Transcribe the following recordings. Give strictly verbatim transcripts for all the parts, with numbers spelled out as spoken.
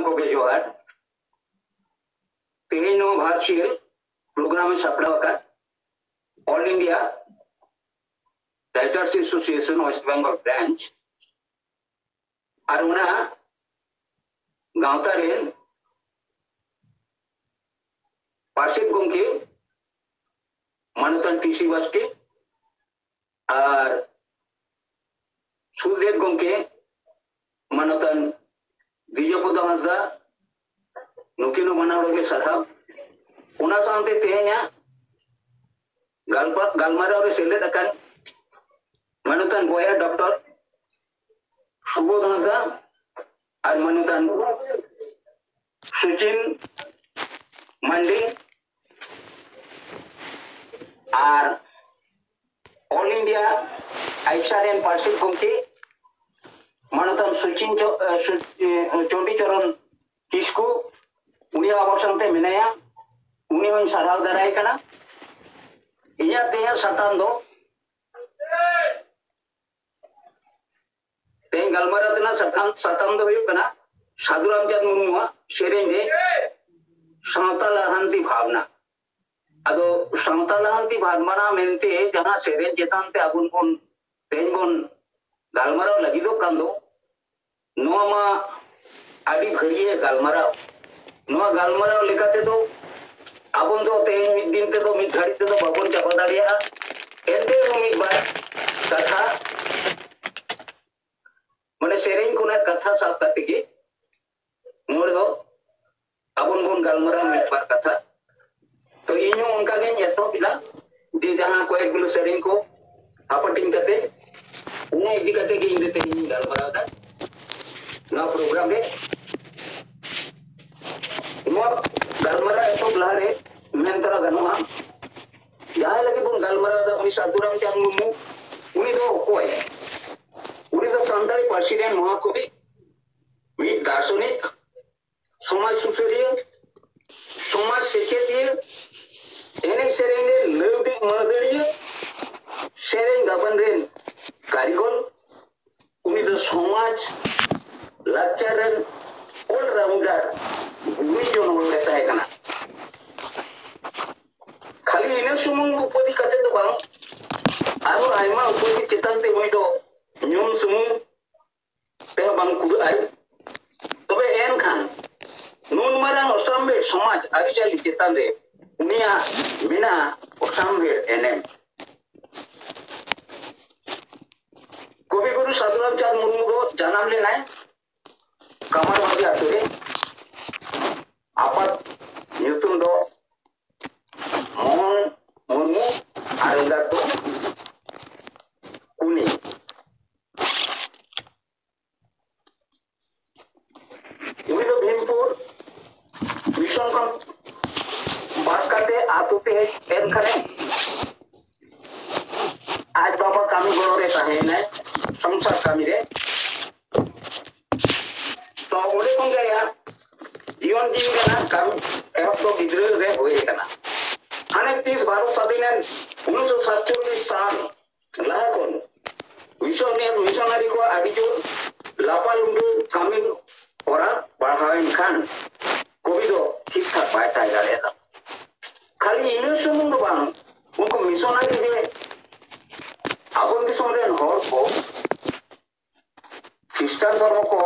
ᱠᱚᱜᱮ ᱡᱚᱦᱟᱨ᱾ ᱛᱮᱦᱮᱧ ᱱᱚᱣᱟ ᱵᱷᱟᱨᱪᱩᱭᱟᱞ ᱯᱨᱳᱜᱨᱟᱢ ᱮ ᱥᱟᱯᱲᱟᱣ ᱟᱠᱟᱫ All India Writers Association West Bengal Branch ᱟᱨ ᱚᱱᱟ ᱜᱟᱶᱛᱟ ᱨᱮᱱ ᱯᱟᱨᱥᱮᱛ ᱜᱚᱢᱠᱮ ᱢᱟᱱᱚᱛᱟᱱ ᱴᱤ ᱥᱤ ᱵᱟᱥᱠᱮ ᱟᱨ ᱥᱩᱨᱫᱮᱵ ᱜᱚᱢᱠᱮ ᱢᱟᱱᱚᱛᱟᱱ ᱫᱤᱡᱚᱯᱚᱫᱚ ᱦᱟᱸᱥᱫᱟ, ᱱᱩᱠᱤᱱ ᱦᱚᱸ ᱵᱟᱱᱟ ᱦᱚᱲ ᱜᱮ ᱥᱟᱨᱦᱟᱣ᱾ ᱚᱱᱟ ᱥᱟᱶᱛᱮ ᱛᱮᱦᱮᱧᱟᱜ ᱜᱟᱞᱯᱟ-, ᱜᱟᱞᱢᱟᱨᱟᱣ ᱨᱮ ᱥᱮᱞᱮᱫ ᱟᱠᱟᱱ ᱢᱟᱱᱚᱛᱟᱱ ᱵᱚᱭᱦᱟ ᱰᱚᱠᱴᱚᱨ ᱥᱩᱵᱳᱫᱷ ᱦᱟᱸᱥᱫᱟ ᱟᱨ ᱢᱟᱱᱚᱛᱟᱱ ᱥᱩᱪᱤᱱ ᱢᱟᱱᱰᱤ ᱟᱨ All India AICSA ᱨᱮᱱ ᱯᱟᱨᱥᱮᱛ ᱜᱚᱢᱠᱮ ᱢᱟᱱᱚᱛᱟᱱ ᱥᱩᱪᱤᱱ ᱪᱚ-, ᱮ, ᱥᱩ-, ᱮ, ᱪᱚᱱᱰᱤ ᱪᱚᱨᱚᱱ ᱠᱤᱥᱠᱩ, ᱩᱱᱤ ᱦᱚᱸ ᱟᱵᱚ ᱥᱟᱶᱛᱮ ᱢᱮᱱᱟᱭᱟ, ᱩᱱᱤ ᱦᱚᱸᱧ ᱥᱟᱨᱦᱟᱣ ᱫᱟᱨᱟᱭ ᱠᱟᱱᱟ᱾ ᱤᱧᱟᱹᱜ ᱛᱮᱦᱮᱧᱟᱜ ᱥᱟᱛᱟᱢ ᱫᱚ, ᱛᱮᱦᱮᱧ ᱜᱟᱞᱢᱟᱨᱟᱣ ᱨᱮᱱᱟᱜ ᱥᱟᱛᱟᱢ, ᱥᱟᱛᱟᱢ ᱫᱚ ᱦᱩᱭᱩᱜ ᱠᱟᱱᱟ ᱥᱟᱹᱫᱷᱩ ᱨᱟᱢᱪᱟᱸᱫᱽ ᱢᱩᱨᱢᱩᱣᱟᱜ ᱥᱮᱨᱮᱧ ᱨᱮ ᱥᱟᱶᱛᱟ ᱞᱟᱦᱟᱱᱛᱤ ᱵᱷᱟᱵᱽᱱᱟ᱾ ᱟᱫᱚ ᱥᱟᱶᱛᱟ ᱞᱟᱦᱟᱱᱛᱤ ᱵᱷᱟᱵᱽᱱᱟ ᱢᱮᱱᱛᱮ ᱡᱟᱦᱟᱸ ᱥᱮᱨᱮᱧ ᱪᱮᱛᱟᱱ ᱛᱮ ᱟᱵᱚ ᱵᱚᱱ, ᱛᱮᱦᱮᱧ ᱵᱚᱱ ᱜᱟᱞᱢᱟᱨᱟᱣ ᱞᱟᱹᱜᱤᱫᱚᱜ ᱠᱟᱱ ᱫᱚ, ᱱᱚᱣᱟ ᱢᱟ ᱟᱹᱰᱤ ᱵᱷᱟᱹᱜᱤᱭᱟᱹ ᱜᱟᱞᱢᱟᱨᱟᱣ᱾ ᱱᱚᱣᱟ ᱜᱟᱞᱢᱟᱨᱟᱣ ᱞᱮᱠᱟ ᱛᱮᱫᱚ ᱟᱵᱚ ᱫᱚ ᱛᱮᱦᱮᱧ ᱢᱤᱫ ᱫᱤᱱ ᱛᱮᱫᱚ, ᱢᱤᱫ ᱜᱷᱟᱹᱲᱤᱡ ᱛᱮᱫᱚ ᱵᱟᱵᱚᱱ ᱪᱟᱵᱟ ᱫᱟᱲᱮᱭᱟᱜᱼᱟ᱾ ᱮᱱᱛᱮ ᱨᱮᱦᱚᱸ ᱢᱤᱫ ᱵᱟᱨ ᱠᱟᱛᱷᱟ, ᱢᱟᱱᱮ ᱥᱮᱨᱮᱧ ᱠᱷᱚᱱᱟᱜ ᱠᱟᱛᱷᱟ ᱥᱟᱵ ᱠᱟᱛᱮ ᱜᱮ ᱱᱚᱰᱮ ᱫᱚ ᱟᱵᱚ ᱵᱚᱱ ᱜᱟᱞᱢᱟᱨᱟᱣ ᱢᱤᱫ ᱵᱟᱨ ᱠᱟᱛᱷᱟ᱾ ᱛᱚ ᱤᱧ ᱦᱚᱸ ᱚᱱᱠᱟ ᱜᱤᱧ ᱮᱛᱚᱦᱚᱵ ᱮᱫᱟ, ᱡᱮ ᱡᱟᱦᱟᱸ ᱠᱚᱭᱮᱠ ᱜᱩᱞᱳ ᱥᱮᱨᱮᱧ ᱠᱚ ᱦᱟᱯᱟᱴᱤᱧ ᱠᱟᱛᱮ, ᱚᱱᱟ ᱤᱫᱤ ᱠᱟᱛᱮ ᱜᱮ ᱤᱧ ᱫᱚ ᱛᱮᱦᱮᱧ ᱤᱧ ᱜᱟᱞᱢᱟᱨᱟᱣ ᱮᱫᱟ ᱱᱚᱣᱟ ᱯᱨᱳᱜᱨᱟᱢ ᱨᱮ᱾ ᱱᱚᱣᱟ ᱜᱟᱞᱢᱟᱨᱟᱣ ᱮᱛᱚᱦᱚᱵ ᱞᱟᱦᱟᱨᱮ ᱢᱮᱱ ᱛᱚᱨᱟ ᱜᱟᱱᱚᱜᱼᱟ, ᱡᱟᱦᱟᱸᱭ ᱞᱟᱹᱜᱤᱫ ᱵᱚᱱ ᱜᱟᱞᱢᱟᱨᱟᱣ ᱮᱫᱟ, ᱩᱱᱤ ᱥᱟᱹᱫᱷᱩ ᱨᱟᱢᱪᱟᱸᱫᱽ ᱢᱩᱨᱢᱩ, ᱩᱱᱤ ᱫᱚ ᱚᱠᱚᱭ? ᱩᱱᱤ ᱫᱚ ᱥᱟᱱᱛᱟᱲᱤ ᱯᱟᱹᱨᱥᱤ ᱨᱮᱱ ᱢᱚᱦᱟᱠᱚᱵᱤ, ᱢᱤᱫ ᱫᱟᱨᱥᱚᱱᱤᱠ, ᱥᱚᱢᱟᱡᱽ ᱥᱩᱥᱟᱹᱨᱤᱭᱟᱹ, ᱥᱚᱢᱟᱡᱽ ᱥᱮᱪᱮᱫᱤᱭᱟᱹ, ᱮᱱᱮᱡ ᱥᱮᱨᱮᱧ ᱨᱮᱱ ᱞᱟᱹᱣᱰᱤ ᱢᱟᱹᱫᱟᱹᱲᱤᱭᱟᱹ, ᱥᱮᱨᱮᱧ ᱜᱟᱵᱟᱱ ᱨᱮᱱ ᱠᱟᱹᱨᱤᱜᱚᱞ᱾ ᱩᱱᱤ ᱫᱚ ᱥᱚᱢᱟᱡᱽ ᱞᱟᱠᱪᱟᱨ ᱨᱮᱱ ᱚᱞ ᱨᱟᱣᱟᱞ ᱥᱚᱢᱟᱡᱽ ᱟᱹᱨᱤᱪᱟᱹᱞᱤ ᱪᱮᱛᱟᱱ ᱨᱮ ᱩᱱᱤᱭᱟᱜ ᱢᱮᱱᱟᱜᱼᱟ ᱚᱥᱟᱢᱵᱷᱮᱲ ᱮᱱᱮᱢ᱾ ᱠᱚᱵᱤᱜᱩᱨᱩ ᱥᱟᱫᱷᱩ ᱨᱟᱢᱪᱟᱸᱫᱽ ᱢᱩᱨᱢᱩ ᱫᱚ ᱡᱟᱱᱟᱢ ᱞᱮᱱᱟᱭ ᱠᱟᱢᱟᱨᱵᱟᱫᱤ ᱟᱛᱳ ᱨᱮ᱾ ᱟᱯᱟᱛ ᱧᱩᱛᱩᱢ ᱫᱚ ᱢᱳᱦᱚᱱ ᱢᱩᱨᱢᱩ ᱟᱨ ᱮᱸᱜᱟᱛ ᱫᱚ ᱠᱩᱱᱤ᱾ ᱩᱱᱤ ᱫᱚ ᱵᱷᱤᱢᱯᱩᱨ ᱢᱤᱥᱚᱱ ᱠᱷᱚᱱ ᱵᱟᱫ ᱠᱟᱛᱮ ᱟᱛᱳ ᱛᱮ ᱦᱮᱡ ᱮᱱ ᱠᱷᱟᱱᱮ ᱟᱡ ᱵᱟᱵᱟ ᱠᱟᱹᱢᱤ ᱜᱚᱲᱚ ᱨᱮ ᱛᱟᱦᱮᱸᱭᱮᱱᱟᱭ, ᱥᱚᱝᱥᱟᱨ ᱠᱟᱹᱢᱤ ᱨᱮ᱾ ᱛᱚ ᱚᱸᱰᱮ ᱠᱷᱚᱱ ᱜᱮ ᱟᱭᱟᱜ ᱡᱤᱭᱚᱱ ᱡᱤᱣᱤ ᱨᱮᱱᱟᱜ ᱠᱟᱹᱢᱤ ᱮᱦᱚᱵ ᱫᱚ ᱜᱤᱫᱽᱨᱟᱹ ᱨᱮ ᱦᱩᱭ ᱟᱠᱟᱱᱟ᱾ ᱦᱟᱱᱮ ᱛᱤᱥ ᱵᱷᱟᱨᱚᱛ ᱥᱟᱹᱫᱷᱤᱱ ᱮᱱ ᱩᱱᱤᱥᱥᱚ ᱥᱟᱛᱪᱚᱞᱞᱤᱥ ᱥᱟᱞ ᱞᱟᱦᱟ ᱠᱷᱚᱱ ᱢᱤᱥᱚᱱ-, ᱢᱤᱥᱚᱱᱟᱨᱤ ᱠᱚᱣᱟᱜ ᱟᱹᱰᱤ ᱡᱳᱨ ᱞᱟᱯᱟ ᱞᱩᱰᱟᱹ ᱠᱟᱹᱢᱤ ᱦᱚᱨᱟ ᱵᱟᱲᱦᱟᱣ ᱮᱱ ᱠᱷᱟᱱ ᱠᱚᱵᱤ ᱫᱚ ᱴᱷᱤᱠ ᱴᱷᱟᱠ ᱵᱟᱭ ᱛᱟᱦᱮᱸ ᱫᱟᱲᱮᱭᱟᱫᱟ᱾ ᱠᱷᱟᱹᱞᱤ ᱤᱱᱟᱹ ᱥᱩᱢᱩᱝ ᱫᱚ ᱵᱟᱝ, ᱩᱱᱠᱩ ᱢᱤᱥᱚᱱᱟᱨᱤ ᱜᱮ ᱟᱵᱚ ᱫᱤᱥᱚᱢ ᱨᱮᱱ ᱦᱚᱲ ᱠᱚ ᱠᱷᱨᱤᱥᱴᱟᱱ ᱫᱷᱚᱨᱢᱚ ᱠᱚ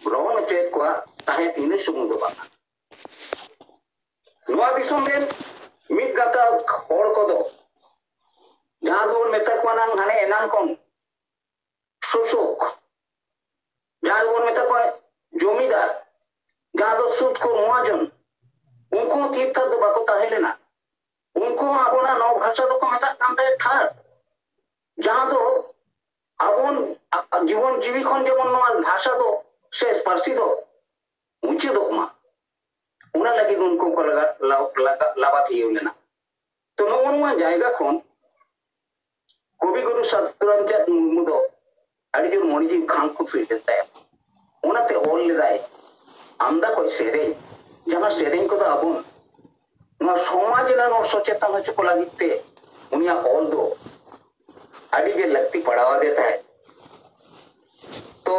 ᱜᱨᱚᱦᱚᱱ ᱦᱚᱪᱚᱭᱮᱫ ᱠᱚᱣᱟ ᱛᱟᱦᱮᱸᱫ, ᱤᱱᱟᱹ ᱥᱩᱢᱩᱝ ᱫᱚ ᱵᱟᱝ᱾ ᱱᱚᱣᱟ ᱫᱤᱥᱚᱢ ᱨᱮᱱ ᱢᱤᱫ ᱜᱟᱛᱟᱠ ᱦᱚᱲ ᱠᱚᱫᱚ, ᱡᱟᱦᱟᱸ ᱫᱚᱵᱚᱱ ᱢᱮᱛᱟ ᱠᱚᱣᱟ ᱱᱟᱝ ᱦᱟᱱᱮ ᱮᱱᱟᱝ ᱠᱷᱚᱱ ᱥᱳᱥᱳᱠ, ᱡᱟᱦᱟᱸ ᱫᱚᱵᱚᱱ ᱢᱮᱛᱟ ᱠᱚᱣᱟ ᱡᱚᱢᱤᱫᱟᱨ, ᱡᱟᱦᱟᱸ ᱫᱚ ᱥᱩᱫ ᱠᱚ ᱢᱚᱦᱟᱡᱚᱱ, ᱩᱱᱠᱩ ᱦᱚᱸ ᱛᱷᱤᱨ ᱛᱷᱟᱨ ᱫᱚ ᱵᱟᱠᱚ ᱛᱟᱦᱮᱸ ᱞᱮᱱᱟ᱾ ᱩᱱᱠᱩ ᱦᱚᱸ ᱟᱵᱚᱱᱟᱜ ᱱᱚᱣᱟ ᱵᱷᱟᱥᱟ ᱫᱚᱠᱚ ᱢᱮᱛᱟᱜ ᱠᱟᱱ ᱛᱟᱦᱮᱸᱫ ᱴᱷᱟᱲ, ᱡᱟᱦᱟᱸ ᱫᱚ ᱟᱵᱚᱱ ᱟ-, ᱡᱤᱵᱚᱱ ᱡᱤᱣᱤ ᱠᱷᱚᱱ ᱡᱮᱢᱚᱱ ᱱᱚᱣᱟ ᱵᱷᱟᱥᱟ ᱫᱚ ᱥᱮ ᱯᱟᱹᱨᱥᱤ ᱫᱚ ᱢᱩᱪᱟᱹᱫᱚᱜ ᱢᱟ, ᱚᱱᱟ ᱞᱟᱹᱜᱤᱫ ᱩᱱᱠᱩ ᱠᱚ ᱞᱟᱜᱟ-, ᱞᱟ-, ᱞᱟᱜᱟ-, ᱞᱟᱵᱟᱫᱷᱤᱭᱟᱹ ᱞᱮᱱᱟ᱾ ᱛᱚ ᱱᱚᱜᱼᱚ ᱱᱚᱣᱟ ᱡᱟᱭᱜᱟ ᱠᱷᱚᱱ ᱠᱚᱵᱤ ᱜᱩᱨᱩ ᱥᱟᱫᱷᱩ ᱨᱟᱢᱪᱟᱸᱫᱽ ᱢᱩᱨᱢᱩ ᱫᱚ ᱟᱹᱰᱤ ᱡᱳᱨ ᱢᱚᱱᱮ ᱡᱤᱣᱤ ᱠᱷᱟᱝ ᱠᱩᱥᱤ ᱞᱮᱱ ᱛᱟᱭᱟ᱾ ᱚᱱᱟᱛᱮ ᱚᱞ ᱞᱮᱫᱟᱭ ᱟᱢᱫᱟ ᱠᱚᱡ ᱥᱮᱨᱮᱧ, ᱡᱟᱦᱟᱸ ᱥᱮᱨᱮᱧ ᱠᱚᱫᱚ ᱟᱵᱚ ᱱᱚᱣᱟ ᱥᱚᱢᱟᱡᱽ ᱨᱮᱱᱟᱜ ᱱᱚᱣᱟ ᱥᱚᱪᱮᱛᱚᱱ ᱦᱚᱪᱚ ᱠᱚ ᱞᱟᱹᱜᱤᱫ ᱛᱮ ᱩᱱᱤᱭᱟᱜ ᱚᱞ ᱫᱚ ᱟᱹᱰᱤ ᱜᱮ ᱞᱟᱹᱠᱛᱤ ᱯᱟᱲᱟᱣ ᱟᱫᱮ ᱛᱟᱦᱮᱸᱫ᱾ ᱛᱚ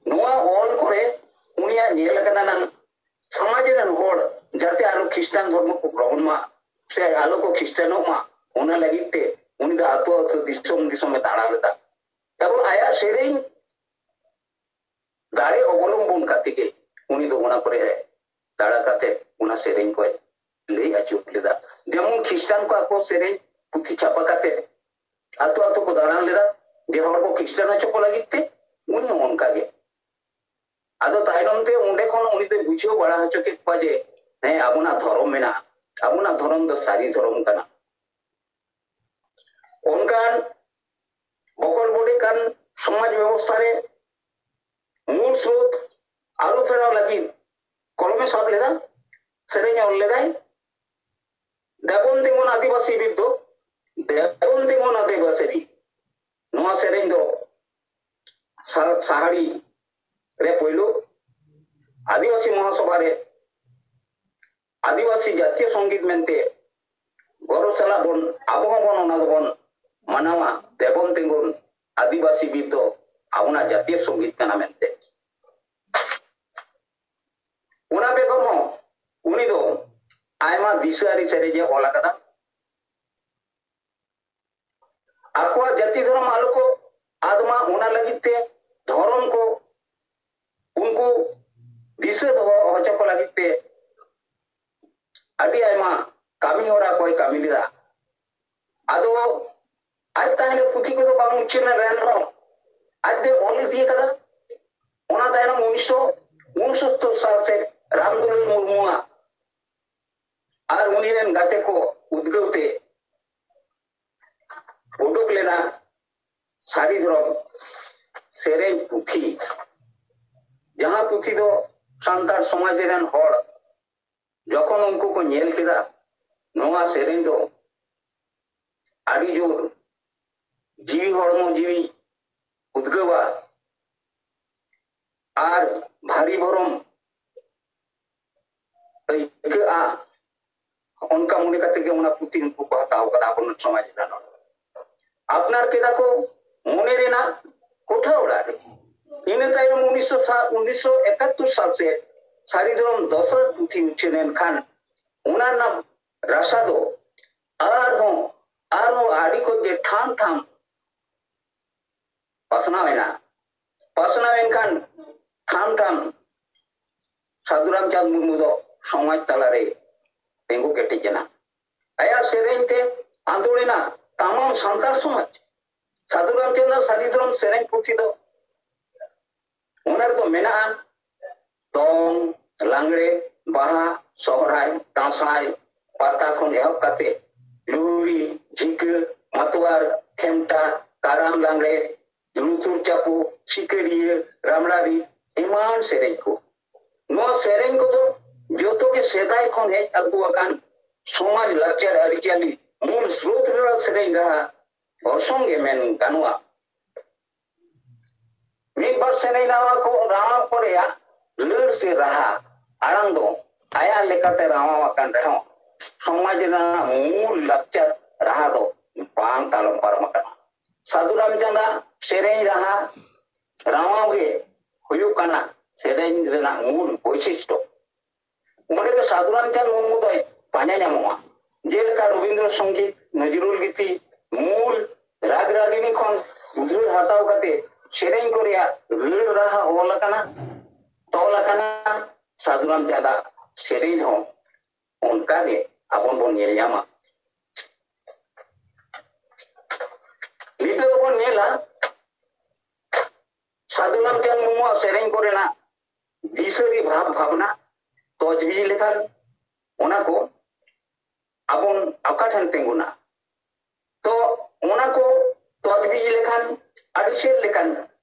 ᱱᱚᱣᱟ ᱚᱞ ᱠᱚᱨᱮ ᱩᱱᱤᱭᱟᱜ ᱧᱮᱞ ᱟᱠᱟᱱᱟ ᱱᱟᱝ ᱥᱚᱢᱟᱡᱽ ᱨᱮᱱ ᱦᱚᱲ ᱡᱟᱛᱮ ᱟᱨᱚ ᱠᱷᱨᱤᱥᱴᱟᱱ ᱫᱷᱚᱨᱢᱚ ᱠᱚ ᱜᱨᱚᱦᱚᱱ ᱢᱟ ᱥᱮ ᱟᱞᱚ ᱠᱚ ᱠᱷᱨᱤᱥᱴᱟᱱᱚᱜ ᱢᱟ, ᱚᱱᱟ ᱞᱟᱹᱜᱤᱫ ᱛᱮ ᱩᱱᱤ ᱫᱚ ᱟᱹᱛᱩ ᱟᱹᱛᱩ ᱫᱤᱥᱚᱢ ᱫᱤᱥᱚᱢ ᱮ ᱫᱟᱬᱟ ᱞᱮᱫᱟ᱾ ᱮᱵᱚᱝ ᱟᱭᱟᱜ ᱥᱮᱨᱮᱧ ᱫᱟᱲᱮ ᱚᱵᱚᱞᱚᱢᱵᱚᱱ ᱠᱟᱛᱮ ᱜᱮ ᱩᱱᱤ ᱫᱚ ᱚᱱᱟ ᱠᱚᱨᱮ ᱫᱟᱬᱟ ᱠᱟᱛᱮ ᱚᱱᱟ ᱥᱮᱨᱮᱧ ᱠᱚᱭ ᱞᱟᱹᱭ ᱟᱹᱪᱩᱨ ᱞᱮᱫᱟ᱾ ᱡᱮᱢᱚᱱ ᱠᱷᱨᱤᱥᱴᱟᱱ ᱠᱚ ᱟᱠᱚ ᱥᱮᱨᱮᱧ ᱯᱩᱛᱷᱤ ᱪᱷᱟᱯᱟ ᱠᱟᱛᱮ ᱟᱛᱳ ᱟᱛᱳ ᱠᱚ ᱫᱟᱬᱟᱱ ᱞᱮᱫᱟ, ᱡᱮ ᱦᱚᱲ ᱠᱚ ᱠᱷᱨᱤᱥᱴᱟᱱ ᱦᱚᱪᱚ ᱠᱚ ᱞᱟᱹᱜᱤᱫ ᱛᱮ᱾ ᱩᱱᱤ ᱦᱚᱸ ᱚᱱᱠᱟ ᱜᱮ᱾ ᱟᱫᱚ ᱛᱟᱭᱱᱚᱢ ᱛᱮ ᱚᱸᱰᱮ ᱠᱷᱚᱱ ᱩᱱᱤ ᱫᱚᱭ ᱵᱩᱡᱷᱟᱹᱣ ᱵᱟᱲᱟ ᱦᱚᱪᱚ ᱠᱮᱫ ᱠᱚᱣᱟ ᱡᱮ, ᱦᱮᱸ, ᱟᱵᱚᱱᱟᱜ ᱫᱷᱚᱨᱚᱢ ᱢᱮᱱᱟᱜᱼᱟ, ᱟᱵᱚᱱᱟᱜ ᱫᱷᱚᱨᱚᱢ ᱫᱚ ᱥᱟᱹᱨᱤ ᱫᱷᱚᱨᱚᱢ ᱠᱟᱱᱟ᱾ ᱚᱱᱠᱟᱱ ᱵᱚᱠᱚᱞ ᱵᱚᱰᱮ ᱠᱟᱱ ᱥᱚᱢᱟᱡᱽ ᱵᱮᱵᱚᱥᱛᱷᱟ ᱨᱮ ᱢᱩᱞ ᱥᱨᱳᱛ ᱟᱹᱨᱩ ᱯᱷᱮᱨᱟᱣ ᱞᱟᱹᱜᱤᱫ ᱠᱚᱞᱚᱢᱮ ᱥᱟᱵ ᱞᱮᱫᱟ, ᱥᱮᱨᱮᱧ ᱚᱞ ᱞᱮᱫᱟᱭ, ᱫᱮᱵᱚᱱ ᱛᱤᱸᱜᱩᱱ ᱟᱹᱫᱤᱵᱟᱹᱥᱤ ᱵᱤᱨ ᱫᱚ, ᱫᱮᱵᱚᱱ ᱛᱤᱸᱜᱩᱱ ᱟᱹᱫᱤᱵᱟᱹᱥᱤ ᱵᱤᱨ᱾ ᱱᱚᱣᱟ ᱥᱮᱨᱮᱧ ᱫᱚ ᱥᱟ-, ᱥᱟᱦᱟᱲᱤ ᱨᱮ ᱯᱳᱭᱞᱳ ᱟᱹᱫᱤᱵᱟᱹᱥᱤ ᱢᱚᱦᱟᱥᱚᱵᱷᱟ ᱨᱮ ᱟᱹᱫᱤᱵᱟᱹᱥᱤ ᱡᱟᱹᱛᱤᱭᱚ ᱥᱚᱝᱜᱤᱛ ᱢᱮᱱᱛᱮ ᱜᱚᱨᱚᱵᱽ ᱥᱟᱞᱟᱜ ᱵᱚᱱ, ᱟᱵᱚ ᱦᱚᱸᱵᱚᱱ ᱚᱱᱟ ᱫᱚᱵᱚᱱ ᱢᱟᱱᱟᱣᱟ, ᱫᱮᱵᱚᱱ ᱛᱤᱸᱜᱩᱱ ᱟᱹᱫᱤᱵᱟᱹᱥᱤ ᱵᱤᱨ ᱫᱚ ᱟᱵᱚᱱᱟᱜ ᱡᱟᱹᱛᱤᱭᱚ ᱥᱚᱝᱜᱤᱛ ᱠᱟᱱᱟ ᱢᱮᱱᱛᱮ᱾ ᱚᱱᱟ ᱵᱮᱜᱚᱨ ᱦᱚᱸ ᱩᱱᱤ ᱫᱚ ᱟᱭᱢᱟ ᱫᱤᱥᱟᱹ ᱟᱹᱨᱤ ᱥᱮᱨᱮᱧ ᱮ ᱚᱞ ᱟᱠᱟᱫᱟ᱾ ᱟᱠᱚᱣᱟᱜ ᱡᱟᱹᱛᱤ ᱫᱷᱚᱨᱚᱢ ᱟᱞᱚ ᱠᱚ ᱟᱫ ᱢᱟ, ᱚᱱᱟ ᱞᱟᱹᱜᱤᱫ ᱛᱮ ᱫᱷᱚᱨᱚᱢ ᱠᱚ ᱩᱱᱠᱩ ᱫᱤᱥᱟᱹ ᱫᱚᱦᱚ ᱦᱚᱪᱚ ᱠᱚ ᱞᱟᱹᱜᱤᱫ ᱛᱮ ᱟᱹᱰᱤ ᱟᱭᱢᱟ ᱠᱟᱹᱢᱤ ᱦᱚᱨᱟ ᱠᱚᱭ ᱠᱟᱹᱢᱤ ᱞᱮᱫᱟ᱾ ᱟᱫᱚ ᱟᱡ ᱛᱟᱦᱮᱸ ᱯᱩᱛᱷᱤ ᱠᱚᱫᱚ ᱵᱟᱝ ᱩᱪᱷᱟᱹᱱ ᱞᱮᱱ ᱨᱮᱦᱚᱸ ᱟᱡ ᱛᱮ ᱚᱞ ᱤᱫᱤ ᱟᱠᱟᱫᱟ᱾ ᱚᱱᱟ ᱛᱟᱭᱱᱚᱢ ᱩᱱᱤᱥᱥᱚ ᱩᱱᱥᱚᱛᱛᱚᱨ ᱥᱟᱞ ᱥᱮᱫ ᱨᱟᱢᱫᱩᱞᱟᱞ ᱢᱩᱨᱢᱩᱣᱟᱜ ᱟᱨ ᱩᱱᱤ ᱨᱮᱱ ᱜᱟᱛᱮ ᱠᱚ ᱩᱫᱽᱜᱟᱹᱣ ᱛᱮ ᱩᱰᱩᱠ ᱞᱮᱱᱟ ᱥᱟᱹᱨᱤ ᱫᱷᱚᱨᱚᱢ ᱥᱮᱨᱮᱧ ᱯᱩᱛᱷᱤ, ᱡᱟᱦᱟᱸ ᱯᱩᱛᱷᱤ ᱫᱚ ᱥᱟᱱᱛᱟᱲ ᱥᱚᱢᱟᱡᱽ ᱨᱮᱱ ᱦᱚᱲ ᱡᱚᱠᱷᱚᱱ ᱩᱱᱠᱩ ᱠᱚ ᱧᱮᱞ ᱠᱮᱫᱟ, ᱱᱚᱣᱟ ᱥᱮᱨᱮᱧ ᱫᱚ ᱟᱹᱰᱤ ᱡᱳᱨ ᱡᱤᱣᱤ ᱦᱚᱲᱢᱚ ᱡᱤᱣᱤ ᱩᱫᱽᱜᱟᱹᱣᱟ ᱟᱨ ᱵᱷᱟᱹᱨᱤ ᱵᱷᱚᱨᱚᱢ ᱟᱹᱭᱠᱟᱹᱜᱼᱟ, ᱚᱱᱠᱟ ᱢᱚᱱᱮ ᱠᱟᱛᱮ ᱜᱮ ᱚᱱᱟ ᱯᱩᱛᱷᱤ ᱩᱱᱠᱩ ᱠᱚ ᱦᱟᱛᱟᱣ ᱠᱟᱫᱟ ᱟᱵᱚᱨᱮᱱ ᱥᱚᱢᱟᱡᱽ ᱨᱮᱱ ᱦᱚᱲ᱾ ᱟᱯᱱᱟᱨ ᱠᱮᱫᱟ ᱠᱚ ᱢᱚᱱᱮ ᱨᱮᱱᱟᱜ ᱠᱚᱴᱷᱟ ᱚᱲᱟᱜ ᱨᱮ᱾ ᱤᱱᱟᱹ ᱛᱟᱭᱚᱢ ᱩᱱᱤᱥᱥᱚ ᱥᱟᱞ, ᱩᱱᱤᱥᱥᱚ ᱮᱠᱟᱛᱛᱳᱨ ᱥᱟᱞ ᱥᱮᱫ ᱥᱟᱹᱨᱤ ᱫᱷᱚᱨᱚᱢ ᱫᱚᱥᱟᱨ ᱯᱩᱛᱷᱤ ᱩᱪᱷᱟᱹᱱ ᱮᱱ ᱠᱷᱟᱱ ᱚᱱᱟ ᱨᱮᱱᱟᱜ ᱨᱟᱥᱟ ᱫᱚ ᱟᱨᱦᱚᱸ, ᱟᱨᱦᱚᱸ ᱟᱹᱰᱤ ᱠᱚ ᱜᱮ ᱴᱷᱟᱢ ᱴᱷᱟᱢ ᱯᱟᱥᱱᱟᱣ ᱮᱱᱟ᱾ ᱯᱟᱥᱱᱟᱣ ᱮᱱ ᱠᱷᱟᱱ ᱴᱷᱟᱢ ᱴᱷᱟᱢ ᱥᱟᱹᱫᱷᱩ ᱨᱟᱢᱪᱟᱸᱫᱽ ᱢᱩᱨᱢᱩ ᱫᱚ ᱥᱚᱢᱟᱡᱽ ᱛᱟᱞᱟᱨᱮ ᱛᱤᱸᱜᱩ ᱠᱮᱴᱮᱡ ᱮᱱᱟ᱾ ᱟᱭᱟᱜ ᱥᱮᱨᱮᱧ ᱛᱮ ᱟᱸᱫᱳᱲ ᱮᱱᱟ ᱛᱟᱢᱟᱢ ᱥᱟᱱᱛᱟᱲ ᱥᱚᱢᱟᱡᱽ᱾ ᱥᱟᱹᱫᱷᱩ ᱨᱟᱢᱪᱟᱸᱫᱽ ᱥᱟᱹᱨᱤ ᱫᱷᱚᱨᱚᱢ ᱥᱮᱨᱮᱧ ᱯᱩᱛᱷᱤ ᱫᱚ, ᱚᱱᱟ ᱨᱮᱫᱚ ᱢᱮᱱᱟᱜᱼᱟ ᱫᱚᱝ, ᱞᱟᱜᱽᱲᱮ, ᱵᱟᱦᱟ, ᱥᱚᱦᱨᱟᱭ, ᱫᱟᱸᱥᱟᱭ, ᱯᱟᱛᱟ ᱠᱷᱚᱱ ᱮᱦᱚᱵ ᱠᱟᱛᱮ ᱞᱩᱦᱩᱲᱤ, ᱡᱷᱤᱸᱠᱟᱹ, ᱢᱟᱛᱣᱟᱨ, ᱠᱷᱮᱢᱴᱟ, ᱠᱟᱨᱟᱢ, ᱞᱟᱜᱽᱲᱮ, ᱞᱩᱛᱩᱨ ᱪᱟᱯᱚ, ᱥᱤᱠᱟᱹᱨᱤᱭᱟᱹ, ᱨᱟᱢᱲᱟᱨᱤ, ᱮᱢᱟᱱ ᱥᱮᱨᱮᱧ ᱠᱚ᱾ ᱱᱚᱣᱟ ᱥᱮᱨᱮᱧ ᱠᱚᱫᱚ ᱡᱚᱛᱚ ᱜᱮ ᱥᱮᱫᱟᱭ ᱠᱷᱚᱱ ᱦᱮᱡ ᱟᱹᱜᱩ ᱟᱠᱟᱱ ᱥᱚᱢᱟᱡᱽ, ᱞᱟᱠᱪᱟᱨ, ᱟᱹᱨᱤᱪᱟᱹᱞᱤ ᱢᱩᱞ ᱥᱨᱳᱛ ᱨᱮᱱᱟᱜ ᱥᱮᱨᱮᱧ ᱨᱟᱦᱟ ᱚᱨᱥᱚᱝ ᱜᱮ ᱢᱮᱱ ᱜᱟᱱᱚᱜᱼᱟ᱾ ᱢᱤᱫ ᱵᱟᱨ ᱥᱮᱨᱮᱧ ᱨᱟᱦᱟ ᱠᱚ, ᱨᱟᱦᱟ ᱠᱚ ᱨᱮᱭᱟᱜ ᱨᱟᱹᱲ ᱥᱮ ᱨᱟᱦᱟ ᱟᱲᱟᱝ ᱫᱚ ᱟᱭᱟᱜ ᱞᱮᱠᱟᱛᱮ ᱨᱟᱦᱟ ᱟᱠᱟᱱ ᱨᱮᱦᱚᱸ, ᱥᱚᱢᱟᱡᱽ ᱨᱮᱱᱟᱜ ᱢᱩᱞ ᱞᱟᱠᱪᱟᱨ ᱨᱟᱦᱟ ᱫᱚ ᱵᱟᱝ ᱛᱟᱞᱚᱢ ᱯᱟᱨᱚᱢ ᱟᱠᱟᱱᱟ᱾ ᱥᱟᱹᱫᱷᱩ ᱨᱟᱢᱪᱟᱸᱫᱽ ᱥᱮᱨᱮᱧ ᱨᱟᱦᱟ ᱨᱟᱣᱟᱣ ᱜᱮ ᱦᱩᱭᱩᱜ ᱠᱟᱱᱟ ᱥᱮᱨᱮᱧ ᱨᱮᱱᱟᱜ ᱢᱩᱞ ᱵᱳᱭᱥᱤᱥᱴᱚ᱾ ᱚᱸᱰᱮ ᱜᱮ ᱥᱟᱹᱫᱷᱩ ᱨᱟᱢᱪᱟᱸᱫᱽ ᱢᱩᱨᱢᱩ ᱫᱚᱭ ᱯᱟᱸᱡᱟ ᱧᱟᱢᱚᱜᱼᱟ᱾ ᱡᱮᱞᱮᱠᱟ ᱨᱚᱵᱤᱱᱫᱨᱚ ᱥᱚᱝᱜᱤᱛ, ᱱᱚᱡᱨᱩᱞ ᱜᱤᱛᱤ, ᱢᱩᱞ ᱨᱟᱜᱽ ᱨᱟᱜᱤᱱᱤ ᱠᱷᱚᱱ ᱩᱫᱷᱟᱹᱨ ᱦᱟᱛᱟᱣ ᱠᱟᱛᱮ ᱥᱮᱨᱮᱧ ᱠᱚ ᱨᱮᱭᱟᱜ ᱨᱟᱹᱲ ᱨᱟᱦᱟ ᱚᱞ ᱟᱠᱟᱱᱟ, ᱛᱚᱞ ᱟᱠᱟᱱᱟ᱾ ᱥᱟᱹᱫᱷᱩ ᱨᱟᱢᱪᱟᱸᱫᱽ ᱥᱮᱨᱮᱧ ᱦᱚᱸ ᱚᱱᱠᱟ ᱜᱮ ᱟᱵᱚ ᱵᱚᱱ ᱧᱮᱞ ᱧᱟᱢᱟ᱾ ᱱᱤᱛᱚᱜ ᱵᱚᱱ ᱧᱮᱞᱟ ᱥᱟᱹᱫᱷᱩ ᱨᱟᱢᱪᱟᱸᱫᱽ ᱢᱩᱨᱢᱩᱣᱟᱜ ᱥᱮᱨᱮᱧ ᱠᱚᱨᱮᱱᱟᱜ ᱫᱤᱥᱟᱹᱨᱤ ᱵᱷᱟᱵᱽ ᱵᱷᱟᱵᱽᱱᱟ ᱛᱚᱡᱽᱵᱤᱡᱽ ᱞᱮᱠᱷᱟᱱ ᱚᱱᱟ ᱠᱚ ᱟᱵᱚᱱ ᱚᱠᱟ ᱴᱷᱮᱱ ᱛᱤᱸᱜᱩᱱᱟ? ᱛᱚ ᱚᱱᱟ ᱠᱚ ᱛᱚᱡᱽᱵᱤᱡᱽ ᱞᱮᱠᱷᱟᱱ ᱟᱹᱰᱤ ᱪᱮᱫ ᱞᱮᱠᱟᱱ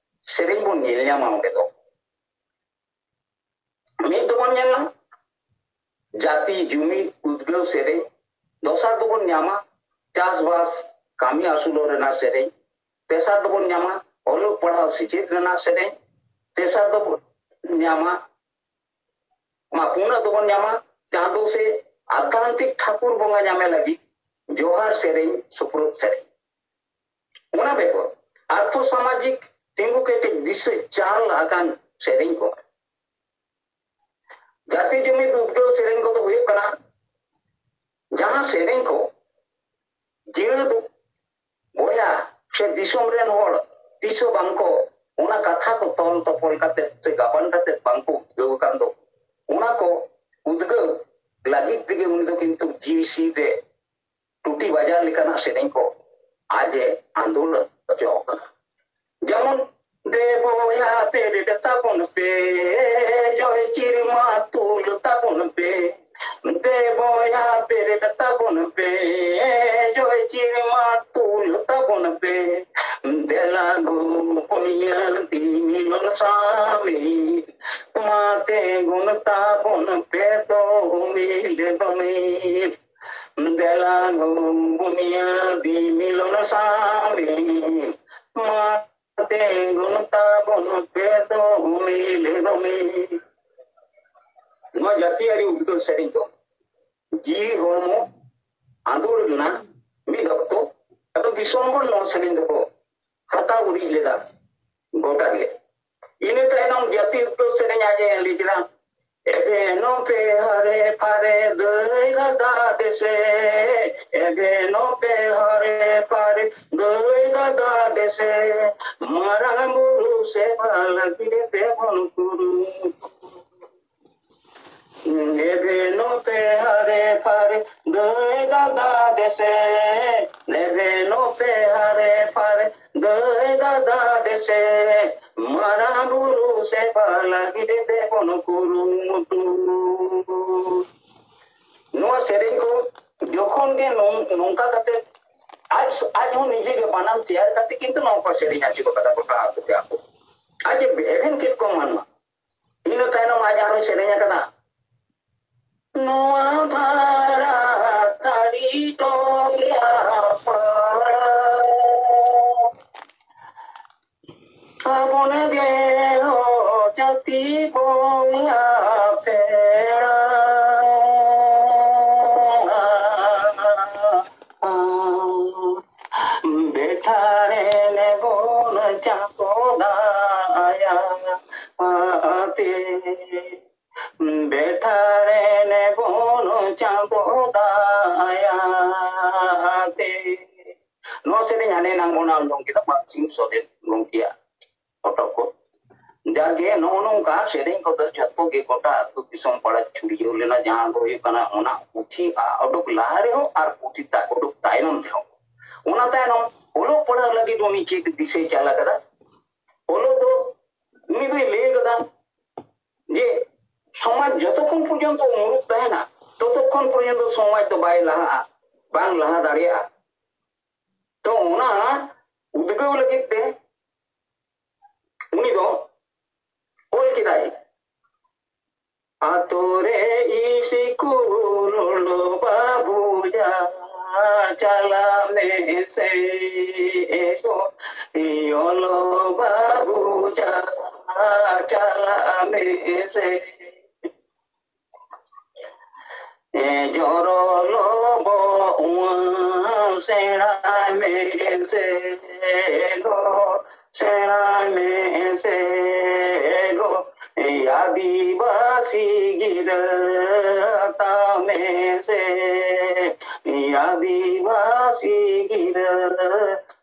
ᱥᱮᱨᱮᱧ ᱵᱚᱱ ᱧᱮᱞ ᱧᱟᱢᱟ ᱚᱸᱰᱮ ᱫᱚ᱾ ᱢᱤᱫ ᱫᱚᱵᱚᱱ ᱧᱮᱞᱟ ᱡᱟᱹᱛᱤ ᱡᱩᱢᱤᱫ ᱩᱫᱽᱜᱟᱹᱣ ᱥᱮᱨᱮᱧ, ᱫᱚᱥᱟᱨ ᱫᱚᱵᱚᱱ ᱧᱟᱢᱟ ᱪᱟᱥᱵᱟᱥ ᱠᱟᱹᱢᱤ ᱟᱹᱥᱩᱞᱚᱜ ᱨᱮᱱᱟᱜ ᱥᱮᱨᱮᱧ, ᱛᱮᱥᱟᱨ ᱫᱚᱵᱚᱱ ᱧᱟᱢᱟ ᱚᱞᱚᱜ ᱯᱟᱲᱦᱟᱣ ᱥᱮᱪᱮᱫ ᱨᱮᱱᱟᱜ ᱥᱮᱨᱮᱧ, ᱛᱮᱥᱟᱨ ᱫᱚᱵᱚᱱ ᱧᱟᱢᱟ ᱢᱟ ᱯᱩᱱᱟᱹᱜ ᱫᱚᱵᱚᱱ ᱧᱟᱢᱟ ᱪᱟᱸᱫᱚ ᱥᱮ ᱟᱫᱷᱭᱟᱱᱛᱤᱠ ᱴᱷᱟᱹᱠᱩᱨ ᱵᱚᱸᱜᱟ ᱧᱟᱢᱮ ᱞᱟᱹᱜᱤᱫ ᱡᱚᱦᱟᱨ ᱥᱮᱨᱮᱧ, ᱥᱩᱯᱨᱩᱫ ᱥᱮᱨᱮᱧ᱾ ᱚᱱᱟ ᱵᱮᱜᱚᱨ ᱟᱨᱛᱷᱚ ᱥᱟᱢᱟᱡᱤᱠ ᱛᱤᱸᱜᱩ ᱠᱮᱴᱮᱡ ᱫᱤᱥᱟᱹ ᱪᱟᱞ ᱟᱠᱟᱱ ᱥᱮᱨᱮᱧ ᱠᱚ᱾ ᱡᱟᱹᱛᱤ ᱡᱩᱢᱤᱫ ᱩᱫᱽᱜᱟᱹᱣ ᱥᱮᱨᱮᱧ ᱠᱚᱫᱚ ᱦᱩᱭᱩᱜ ᱠᱟᱱᱟ ᱡᱟᱦᱟᱸ ᱥᱮᱨᱮᱧ ᱠᱚ ᱡᱤᱭᱟᱹᱲ ᱫᱩᱠ ᱵᱚᱭᱦᱟ ᱥᱮ ᱫᱤᱥᱚᱢ ᱨᱮᱱ ᱦᱚᱲ ᱛᱤᱥ ᱦᱚᱸ ᱵᱟᱝ ᱠᱚ ᱚᱱᱟ ᱠᱟᱛᱷᱟ ᱠᱚ ᱛᱚᱞ ᱛᱚᱯᱚᱞ ᱠᱟᱛᱮ ᱥᱮ ᱜᱟᱵᱟᱱ ᱠᱟᱛᱮ ᱵᱟᱝ ᱠᱚ ᱩᱫᱽᱜᱟᱹᱣ ᱟᱠᱟᱱ ᱫᱚ, ᱚᱱᱟ ᱠᱚ ᱩᱫᱽᱜᱟᱹᱣ ᱞᱟᱹᱜᱤᱫ ᱛᱮᱜᱮ ᱩᱱᱤ ᱫᱚ ᱠᱤᱱᱛᱩ ᱡᱤᱣᱤ ᱥᱤᱨ ᱨᱮ ᱴᱩᱴᱤ ᱵᱟᱡᱟᱨ ᱞᱮᱠᱟᱱᱟᱜ ᱥᱮᱨᱮᱧ ᱠᱚ ᱟᱡ ᱮ ᱟᱸᱫᱳᱲ ᱦᱚᱪᱚ ᱟᱠᱟᱫᱟ᱾ ᱡᱮᱢᱚᱱ, ᱫᱮᱵᱚᱭᱟ ᱵᱮᱨᱮᱫ ᱛᱟᱵᱚᱱ ᱯᱮ, ᱡᱚᱭ ᱪᱤᱨᱢᱟ ᱛᱩᱞ ᱛᱟᱵᱚᱱ ᱯᱮ, ᱫᱮᱵᱚᱭᱟ ᱵᱮᱨᱮᱫ ᱛᱟᱵᱚᱱ ᱯᱮ, ᱡᱚᱭ ᱪᱤᱨᱢᱟ ᱛᱩᱞ ᱛᱟᱵᱚᱱ ᱯᱮ, ᱫᱮᱞᱟ ᱜᱳ ᱵᱩᱱᱤᱭᱟᱹᱫᱤ ᱢᱤᱞᱚᱱ ᱥᱟᱢᱤᱞ, ᱢᱟ ᱛᱮᱸᱜᱩᱱ ᱛᱟᱵᱚᱱ ᱯᱮ ᱫᱚᱢᱤᱞ ᱫᱚᱢᱤᱞ᱾ ᱫᱮᱞᱟ ᱜᱳ ᱵᱩᱱᱤᱭᱟᱹᱫᱤ ᱢᱤᱞᱚᱱ ᱥᱟᱢᱤᱞ, ᱢᱟ ᱛᱮᱸᱜᱩᱱ ᱛᱟᱵᱚᱱ ᱯᱮ ᱫᱚᱢᱤᱞ ᱫᱚᱢᱤᱞ᱾ ᱱᱚᱣᱟ ᱡᱟᱹᱛᱤᱭᱟᱹᱨᱤ ᱩᱫᱽᱜᱟᱹᱣ ᱥᱮᱨᱮᱧ ᱫᱚ ᱡᱤᱣᱤ ᱦᱚᱲᱢᱚ ᱟᱸᱫᱳᱲ ᱞᱮᱱᱟ ᱢᱤᱫ ᱚᱠᱛᱚ᱾ ᱟᱫᱚ ᱫᱤᱥᱚᱢ ᱦᱚᱲ ᱱᱚᱣᱟ ᱥᱮᱨᱮᱧ ᱫᱚᱠᱚ ᱦᱟᱛᱟᱣ ᱩᱨᱤᱡ ᱞᱮᱫᱟ ᱜᱚᱴᱟ ᱜᱮ᱾ ᱤᱱᱟᱹ ᱛᱟᱭᱱᱚᱢ ᱡᱟᱹᱛᱤ ᱩᱫᱽᱜᱟᱹᱣ ᱥᱮᱨᱮᱧ ᱟᱡ ᱮ ᱞᱟᱹᱭ ᱠᱮᱫᱟ, ᱮᱵᱷᱮᱱᱚ ᱯᱮ ᱦᱟᱨᱮ ᱯᱷᱟᱨᱮ ᱫᱟᱹᱭ ᱫᱟᱫᱟ ᱫᱮᱥᱮ, ᱮᱵᱷᱮᱱᱚ ᱯᱮ ᱦᱟᱨᱮ ᱯᱷᱟᱨᱮ ᱫᱟᱹᱭ ᱫᱟᱫᱟ ᱫᱮᱥᱮ, ᱢᱟᱨᱟᱝ ᱵᱩᱨᱩ ᱥᱮᱵᱟ ᱞᱟᱹᱜᱤᱫ ᱛᱮᱵᱚᱱ ᱠᱩᱨᱩᱢᱩᱴᱩ᱾ ᱮᱵᱷᱮᱱᱚ ᱯᱮ ᱦᱟᱨᱮ ᱯᱷᱟᱨᱮ ᱫᱟᱹᱭ ᱫᱟᱫᱟ ᱫᱮᱥᱮ, ᱮᱵᱷᱮᱱᱚ ᱯᱮ ᱦᱟᱨᱮ ᱯᱷᱟᱨᱮ ᱫᱟᱹᱭ ᱫᱟᱫᱟ ᱫᱮᱥᱮ, ᱢᱟᱨᱟᱝ ᱵᱩᱨᱩ ᱥᱮᱵᱟ ᱞᱟᱹᱜᱤᱫ ᱛᱮᱵᱚᱱ ᱠᱩᱨᱩᱢᱩᱴᱩ᱾ ᱱᱚᱣᱟ ᱥᱮᱨᱮᱧ ᱠᱚ ᱡᱚᱠᱷᱚᱱ ᱜᱮ ᱱᱚᱝ-, ᱱᱚᱝᱠᱟ ᱠᱟᱛᱮ ᱟᱡ, ᱟᱡ ᱦᱚᱸ ᱱᱤᱡᱮ ᱜᱮ ᱵᱟᱱᱟᱢ ᱛᱮᱭᱟᱨ ᱠᱟᱛᱮ ᱠᱤᱱᱛᱩ ᱱᱚᱣᱟ ᱠᱚ ᱥᱮᱨᱮᱧ ᱦᱚᱪᱚ ᱠᱟᱫᱟ ᱜᱚᱴᱟ ᱟᱹᱛᱩ ᱨᱮ ᱟᱠᱚ᱾ ᱟᱡ ᱮ ᱮᱵᱷᱮᱱ ᱠᱮᱫ ᱠᱚᱣᱟ ᱢᱟᱱᱣᱟ᱾ ᱤᱱᱟᱹ ᱛᱟᱭᱱᱚᱢ ᱟᱡ ᱟᱨᱦᱚᱸ ᱥᱮᱨᱮᱧ ᱟᱠᱟᱫᱟ, ᱱᱚᱣᱟ ᱫᱷᱟᱨᱟ ᱛᱟᱹᱨᱤ ᱴᱚᱞᱟ ᱯᱟᱲᱟ, ᱟᱵᱚᱱ ᱜᱮ ᱦᱚᱲ ᱡᱟᱹᱛᱤ ᱵᱚᱭᱦᱟ ᱯᱮᱲᱟ᱾ ᱵᱮᱴᱷᱟ ᱨᱮ ᱱᱮᱵᱚᱱ ᱪᱟᱸᱫᱚ ᱫᱟᱭᱟ ᱟᱛᱮ, ᱵᱮᱴᱷᱟ ᱨᱮ ᱱᱮᱵᱚᱱ ᱪᱟᱸᱫᱚ ᱫᱟᱭᱟ ᱟᱛᱮ᱾ ᱱᱚᱣᱟ ᱥᱮᱨᱮᱧ ᱦᱟᱱᱮ ᱱᱟᱝ ᱵᱚᱱ ᱟᱸᱡᱚᱢ ᱠᱮᱫᱟ ᱢᱟᱱ ᱥᱤᱝ ᱥᱚᱨᱮᱱ ᱜᱚᱢᱠᱮᱭᱟᱜ᱾ ᱡᱟᱜᱮ ᱱᱚᱜᱼᱚ ᱱᱚᱝᱠᱟ ᱥᱮᱨᱮᱧ ᱠᱚᱫᱚ ᱡᱷᱚᱛᱚ ᱜᱮ ᱜᱚᱴᱟ ᱟᱹᱛᱩ ᱫᱤᱥᱚᱢ ᱯᱟᱲᱟ ᱪᱷᱩᱲᱭᱟᱹᱣ ᱞᱮᱱᱟ, ᱡᱟᱦᱟᱸ ᱫᱚ ᱦᱩᱭᱩᱜ ᱠᱟᱱᱟ ᱚᱱᱟ ᱯᱩᱛᱷᱤ ᱟ-, ᱩᱰᱩᱠ ᱞᱟᱦᱟ ᱨᱮᱦᱚᱸ ᱟᱨ ᱯᱩᱛᱷᱤ ᱛᱟ-, ᱩᱰᱩᱠ ᱛᱟᱭᱱᱚᱢ ᱛᱮᱦᱚᱸ᱾ ᱚᱱᱟ ᱛᱟᱭᱱᱚᱢ ᱚᱞᱚᱜ ᱯᱟᱲᱦᱟᱜ ᱞᱟᱹᱜᱤᱫ ᱩᱱᱤ ᱪᱮᱫ ᱫᱤᱥᱟᱹᱭ ᱪᱟᱞ ᱟᱠᱟᱫᱟ? ᱚᱞᱚᱜ ᱫᱚ ᱩᱱᱤ ᱫᱚᱭ ᱞᱟᱹᱭ ᱟᱠᱟᱫᱟ ᱡᱮ ᱥᱚᱢᱟᱡᱽ ᱡᱚᱛᱚ ᱠᱷᱚᱱ ᱯᱚᱨᱡᱚᱱᱛᱚ ᱢᱩᱨᱩᱠ ᱛᱟᱦᱮᱱᱟ, ᱛᱚᱛᱚ ᱠᱷᱚᱱ ᱯᱚᱨᱡᱚᱱᱛᱚ ᱥᱚᱢᱟᱡᱽ ᱫᱚ ᱵᱟᱭ ᱞᱟᱦᱟᱜᱼᱟ, ᱵᱟᱝ ᱞᱟᱦᱟ ᱫᱟᱲᱮᱭᱟᱜᱼᱟ᱾ ᱛᱚ ᱚᱱᱟ ᱩᱫᱽᱜᱟᱹᱣ ᱞᱟᱹᱜᱤᱫ ᱛᱮ ᱩᱱᱤ ᱫᱚ ᱚᱞ ᱠᱮᱫᱟᱭ, ᱟᱛᱳ ᱨᱮ ᱤᱥᱠᱩᱞ ᱚᱞᱚᱜ ᱵᱟᱹᱵᱩ ᱡᱟ, ᱪᱟᱞᱟᱜ ᱢᱮᱥᱮ ᱮ ᱜᱚ, ᱚᱞᱚᱜ ᱵᱟᱹᱵᱩ ᱡᱟ, ᱪᱟᱞᱟᱜ ᱢᱮᱥᱮ᱾ ᱮ ᱡᱚᱨᱚ ᱞᱚᱵᱚ ᱩᱣᱟᱹ, ᱥᱮᱬᱟᱭ ᱢᱮᱥᱮ ᱜᱚ, ᱥᱮᱬᱟᱭ ᱢᱮᱥᱮ ᱜᱚ, ᱟᱹᱫᱤᱵᱟᱹᱥᱤ ᱜᱤᱨᱟᱹ ᱦᱟᱛᱟᱣ ᱢᱮᱥᱮ, ᱟᱹᱫᱤᱵᱟᱹᱥᱤ ᱜᱤᱨᱟᱹ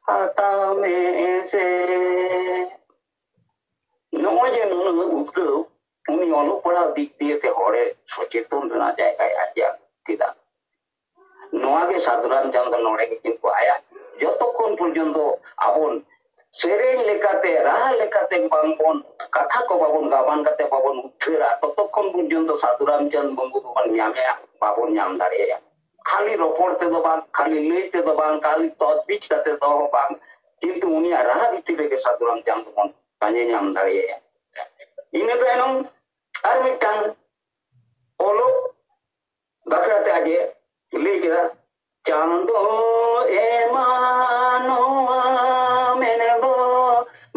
ᱦᱟᱛᱟᱣ ᱢᱮᱥᱮ᱾ ᱱᱚᱜᱼᱚᱭ ᱡᱮ ᱱᱩᱱᱟᱹᱜ ᱩᱫᱽᱜᱟᱹᱣ, ᱩᱱᱤ ᱚᱞᱚᱜ ᱯᱟᱲᱦᱟᱣ ᱫᱤᱠ ᱫᱤᱭᱮ ᱛᱮ ᱦᱚᱲᱮ ᱥᱚᱪᱮᱛᱚᱱ ᱨᱮᱱᱟᱜ ᱡᱟᱭᱜᱟᱭ ᱟᱨᱡᱟᱣ ᱠᱮᱫᱟ᱾ ᱱᱚᱣᱟ ᱜᱮ ᱥᱟᱹᱫᱷᱩ ᱨᱟᱢᱪᱟᱸᱫᱽ ᱫᱚ ᱱᱚᱰᱮ ᱜᱮ ᱠᱤᱱᱛᱩ ᱟᱭᱟᱜ ᱡᱚᱛᱚ ᱠᱷᱚᱱ ᱯᱚᱨᱡᱚᱱᱛᱚ ᱟᱵᱚᱱ ᱥᱮᱨᱮᱧ ᱞᱮᱠᱟᱛᱮ, ᱨᱟᱦᱟ ᱞᱮᱠᱟᱛᱮ ᱵᱟᱝᱵᱚᱱ, ᱠᱟᱛᱷᱟ ᱠᱚ ᱵᱟᱵᱚᱱ ᱜᱟᱵᱟᱱ ᱠᱟᱛᱮ ᱵᱟᱵᱚᱱ ᱩᱫᱷᱟᱹᱨᱟ, ᱛᱚᱛᱚ ᱠᱷᱚᱱ ᱯᱚᱨᱡᱚᱱᱛᱚ ᱥᱟᱹᱫᱷᱩ ᱨᱟᱢᱪᱟᱸᱫᱽ ᱢᱩᱨᱢᱩ ᱫᱚᱵᱚᱱ ᱧᱟᱢᱮᱭᱟ, ᱵᱟᱵᱚᱱ ᱧᱟᱢ ᱫᱟᱲᱮᱭᱟᱭᱟ᱾ ᱠᱷᱟᱹᱞᱤ ᱨᱚᱯᱚᱲ ᱛᱮᱫᱚ ᱵᱟᱝ, ᱠᱷᱟᱹᱞᱤ ᱞᱟᱹᱭ ᱛᱮᱫᱚ ᱵᱟᱝ, ᱠᱷᱟᱹᱞᱤ ᱛᱚᱡᱵᱤᱡ ᱠᱟᱛᱮ ᱫᱚ ᱵᱟᱝ, ᱠᱤᱱᱛᱩ ᱩᱱᱤᱭᱟᱜ ᱨᱟᱦᱟ ᱵᱷᱤᱛᱤᱨ ᱨᱮᱜᱮ ᱥᱟᱹᱫᱷᱩ ᱨᱟᱢᱪᱟᱸᱫᱽ ᱫᱚᱵᱚᱱ ᱯᱟᱸᱡᱟ ᱧᱟᱢ ᱫᱟᱲᱮᱭᱟᱭᱟ᱾ ᱤᱱᱟᱹ ᱛᱟᱭᱱᱚᱢ ᱟᱨ ᱢᱤᱫᱴᱟᱝ ᱚᱞᱚᱜ ᱵᱟᱠᱷᱨᱟ ᱛᱮ ᱟᱡ ᱮ ᱞᱟᱹᱭ ᱠᱮᱫᱟ, ᱪᱟᱸᱫᱚ ᱮᱢᱟ ᱱᱚᱣᱟ ᱢᱮᱱ ᱫᱚ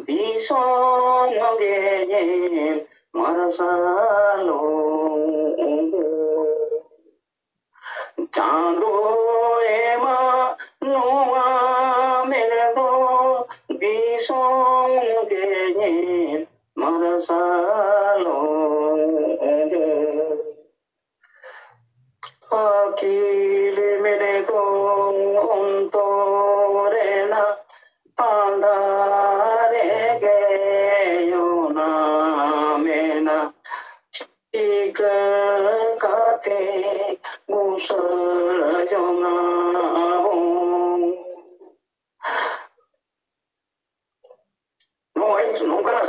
ᱫᱤᱥᱚᱢ ᱜᱮ ᱧᱮᱞ ᱢᱟᱨᱥᱟᱞᱚᱜ ᱫᱚ᱾ ᱪᱟᱸᱫᱚ ᱮᱢᱟ ᱱᱚᱣᱟ ᱢᱮᱱ ᱫᱚ ᱫᱤᱥᱚᱢ ᱜᱮ ᱧᱮᱞ ᱢᱟᱨᱥᱟᱞᱚᱜ ᱫᱚ᱾ ᱟᱹᱠᱤᱞ ᱢᱮᱱ ᱫᱚ ᱚᱱᱛᱚᱨ ᱨᱮᱱᱟᱜ ᱟᱸᱫᱷᱟᱨ ᱨᱮᱜᱮ ᱚᱱᱟ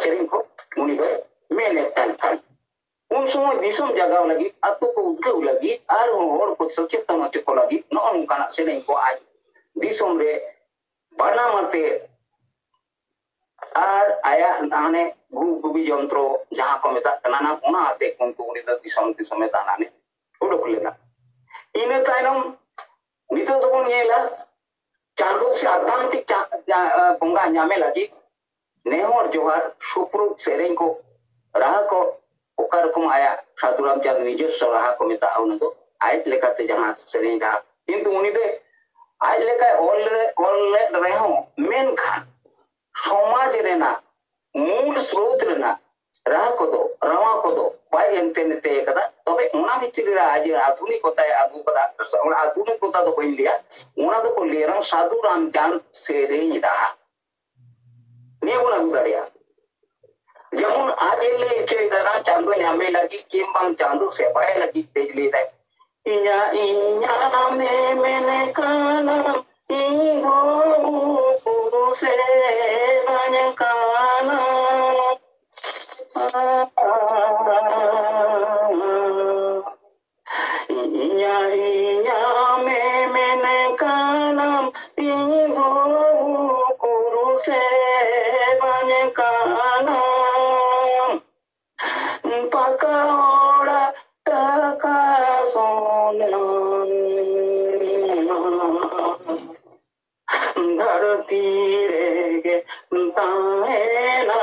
ᱥᱮᱨᱮᱧ ᱠᱚ ᱩᱱᱤ ᱫᱚᱭ ᱢᱮᱱᱮᱫ ᱠᱟᱱ ᱠᱷᱟᱱ, ᱩᱱ ᱥᱚᱢᱚᱭ ᱫᱤᱥᱚᱢ ᱡᱟᱜᱟᱣ ᱞᱟᱹᱜᱤᱫ, ᱟᱛᱳ ᱠᱚ ᱩᱫᱽᱜᱟᱹᱣ ᱞᱟᱹᱜᱤᱫ, ᱟᱨᱦᱚᱸ ᱦᱚᱲ ᱠᱚ ᱥᱚᱪᱮᱛᱚᱱ ᱦᱚᱪᱚ ᱠᱚ ᱞᱟᱹᱜᱤᱫ ᱱᱚᱜᱼᱚ ᱱᱚᱝᱠᱟᱱᱟᱜ ᱥᱮᱨᱮᱧ ᱠᱚ ᱟᱡ ᱫᱤᱥᱚᱢ ᱨᱮ ᱵᱟᱱᱟᱢ ᱟᱛᱮ ᱟᱨ ᱟᱭᱟᱜ ᱦᱟᱱᱮ ᱜᱩ ᱜᱩᱵᱤ ᱡᱚᱱᱛᱨᱚ ᱡᱟᱦᱟᱸ ᱠᱚ ᱢᱮᱛᱟᱜ ᱠᱟᱱᱟ ᱱᱟ, ᱚᱱᱟ ᱟᱛᱮ ᱠᱤᱱᱛᱩ ᱩᱱᱤ ᱫᱚ ᱫᱤᱥᱚᱢ ᱫᱤᱥᱚᱢᱮ ᱫᱟᱬᱟᱱᱮ ᱩᱰᱩᱠ ᱞᱮᱱᱟ᱾ ᱤᱱᱟᱹ ᱛᱟᱭᱱᱚᱢ ᱱᱤᱛᱚᱜ ᱫᱚᱵᱚᱱ ᱧᱮᱞᱟ ᱪᱟᱸᱫᱚ ᱥᱮ ᱟᱫᱷᱟᱱᱛᱤᱠ ᱪᱟ-, ᱡᱟ-, ᱵᱚᱸᱜᱟ ᱧᱟᱢᱮ ᱞᱟᱹᱜᱤᱫ ᱱᱮᱦᱚᱨ ᱡᱚᱦᱟᱨ ᱥᱩᱯᱨᱩᱫ ᱥᱮᱨᱮᱧ ᱠᱚ ᱨᱟᱦᱟ ᱠᱚ ᱚᱠᱟ ᱨᱚᱠᱚᱢ ᱟᱭᱟᱜ ᱥᱟᱹᱫᱷᱩ ᱨᱟᱢᱪᱟᱸᱫᱽ ᱱᱤᱡᱚᱥᱥᱚ ᱨᱟᱦᱟ ᱠᱚ ᱢᱮᱛᱟᱜᱼᱟ, ᱚᱱᱟ ᱫᱚ ᱟᱡ ᱞᱮᱠᱟᱛᱮ ᱡᱟᱦᱟᱸ ᱥᱮᱨᱮᱧ ᱨᱟᱦᱟ, ᱠᱤᱱᱛᱩ ᱩᱱᱤ ᱫᱚ ᱟᱡ ᱞᱮᱠᱟᱭ ᱚᱞ ᱨᱮ, ᱚᱞ ᱞᱮᱫ ᱨᱮᱦᱚᱸ, ᱢᱮᱱᱠᱷᱟᱱ ᱥᱚᱢᱟᱡᱽ ᱨᱮᱱᱟᱜ ᱢᱩᱞ ᱥᱨᱳᱛ ᱨᱮᱱᱟᱜ ᱨᱟᱦᱟ ᱠᱚᱫᱚ, ᱨᱟᱣᱟ ᱠᱚᱫᱚ ᱵᱟᱭ ᱮᱱᱛᱮ ᱱᱮᱛᱮ ᱟᱠᱟᱫᱟ᱾ ᱛᱚᱵᱮ ᱚᱱᱟ ᱵᱷᱤᱛᱨᱤ ᱨᱮ ᱟᱡ ᱟᱫᱷᱩᱱᱤᱠᱚᱛᱟᱭ ᱟᱹᱜᱩ ᱠᱟᱫᱟ, ᱚᱱᱟ ᱟᱫᱷᱩᱱᱤᱠᱚᱛᱟ ᱫᱚ ᱵᱟᱹᱧ ᱞᱟᱹᱭᱟ, ᱚᱱᱟ ᱫᱚᱠᱚ ᱞᱟᱹᱭᱟ ᱥᱟᱹᱫᱷᱩ ᱨᱟᱢᱪᱟᱸᱫᱽ ᱥᱮᱨᱮᱧ ᱨᱟᱦᱟ᱾ ᱱᱤᱭᱟᱹ ᱵᱚᱱ ᱟᱹᱜᱩ ᱫᱟᱲᱮᱭᱟᱜᱼᱟ᱾ ᱡᱮᱢᱚᱱ ᱟᱡ ᱮ ᱞᱟᱹᱭ ᱦᱚᱪᱚᱭᱮᱫᱟ, ᱪᱟᱸᱫᱚ ᱧᱟᱢᱮ ᱞᱟᱹᱜᱤᱫ ᱠᱤᱢᱵᱟ ᱪᱟᱸᱫᱚ ᱥᱮᱵᱟᱭ ᱞᱟᱹᱜᱤᱫ ᱛᱮ ᱞᱟᱹᱭ ᱫᱟᱭ, ᱤᱧᱟᱜ, ᱤᱧᱟᱜ ᱟᱢᱮ ᱢᱮᱱᱮ ᱠᱟᱱᱟᱢ, ᱤᱧ ᱫᱚ ᱠᱩᱨᱩ ᱥᱮᱵᱟᱧ ᱠᱟᱱᱟ᱾ ᱤᱧᱟᱜ, ᱤᱧᱟᱜ ᱟᱢᱮ ᱢᱮᱱᱮ ᱠᱟᱱᱟᱢ, ᱤᱧ ᱫᱚ ᱠᱩᱨᱩ ᱥᱮᱵᱟᱧ ᱠᱟᱱᱟ᱾ ᱯᱟᱠᱟ ᱚᱲᱟᱜ ᱴᱟᱠᱟ ᱥᱚᱱᱟ ᱫᱷᱟᱹᱨᱛᱤ ᱨᱮᱜᱮ ᱛᱟᱦᱮᱱᱟ,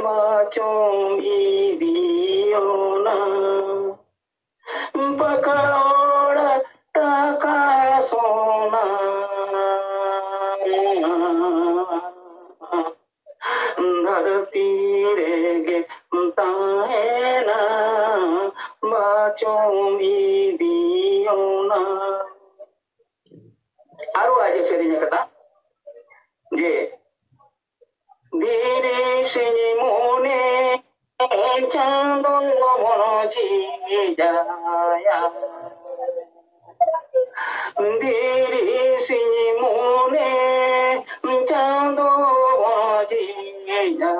ᱵᱟᱪᱚᱢ ᱤᱫᱤᱭᱚᱱᱟ᱾ ᱯᱟᱠᱟ ᱚᱲᱟᱜ ᱴᱟᱠᱟ ᱥᱚᱱᱟ ᱫᱷᱟᱹᱨᱛᱤ ᱨᱮᱜᱮ ᱛᱟᱦᱮᱱᱟ, ᱵᱟᱪᱚᱢ ᱤᱫᱤᱭᱚᱱᱟ᱾ ᱟᱨᱚ ᱟᱡ ᱮ ᱥᱮᱨᱮᱧ ᱟᱠᱟᱫᱟ ᱡᱮ, ᱫᱷᱤᱨᱤ ᱥᱤᱧ ᱢᱚᱱᱮ ᱪᱟᱸᱫᱚ ᱵᱚᱱ ᱡᱤᱡᱟᱭᱟ᱾ ᱫᱷᱤᱨᱤ ᱥᱤᱧ ᱢᱚᱱᱮ ᱪᱟᱸᱫᱚ ᱵᱚᱱ ᱡᱤ ᱟᱭᱟ᱾